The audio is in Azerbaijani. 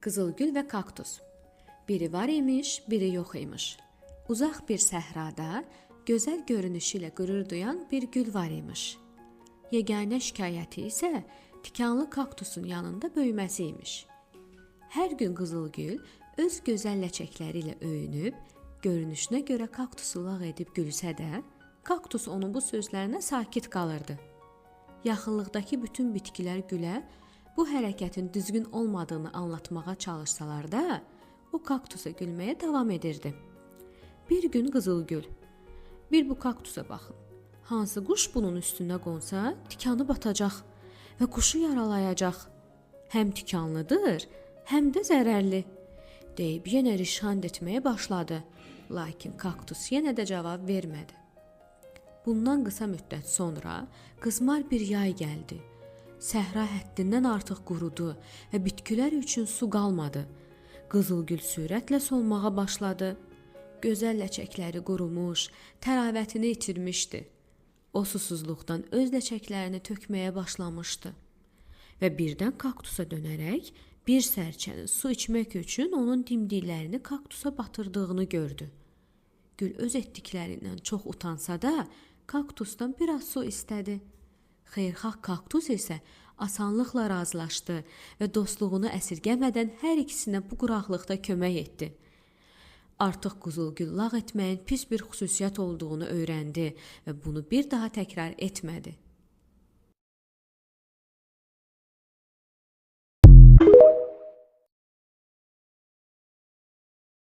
Qızılgül və kaktus. Biri var imiş, biri yox imiş. Uzaq bir səhrada gözəl görünüşü ilə qürur duyan bir gül var imiş. Yeganə şikayəti isə tikanlı kaktusun yanında böyüməsi imiş. Hər gün Qızılgül öz gözəl ləçəkləri ilə öyünüb, görünüşünə görə kaktusu lağ edib gülsə də, kaktus onun bu sözlərinə sakit qalırdı. Yaxınlıqdakı bütün bitkilər gülə bu hərəkətin düzgün olmadığını anlatmağa çalışsalar da, o kaktusa gülməyə davam edirdi. Bir gün Qızılgül, "Bir bu kaktusa baxın. Hansı quş bunun üstünə qonsa, tikanı batacaq və quşu yaralayacaq. Həm tikanlıdır, həm də zərərli." deyib yenə rişxənd etməyə başladı. Lakin kaktus yenə də cavab vermədi. Bundan qısa müddət sonra qızmar bir yay gəldi. Səhra həddindən artıq qurudu və bitkilər üçün su qalmadı. Qızılgül sürətlə solmağa başladı. Gözəl ləçəkləri qurumuş, təravətini itirmişdi. O susuzluqdan öz ləçəklərini tökməyə başlamışdı. Və birdən kaktusa dönərək bir sərçənin su içmək üçün onun dimdiklərini kaktusa batırdığını gördü. Gül öz etdiklərindən çox utansa da, kaktusdan biraz su istədi. Xeyirxah kaktus isə asanlıqla razılaşdı və dostluğunu əsirgəmədən hər ikisinə bu quraqlıqda kömək etdi. Artıq Qızılgül lağ etməyin pis bir xüsusiyyət olduğunu öyrəndi və bunu bir daha təkrar etmədi.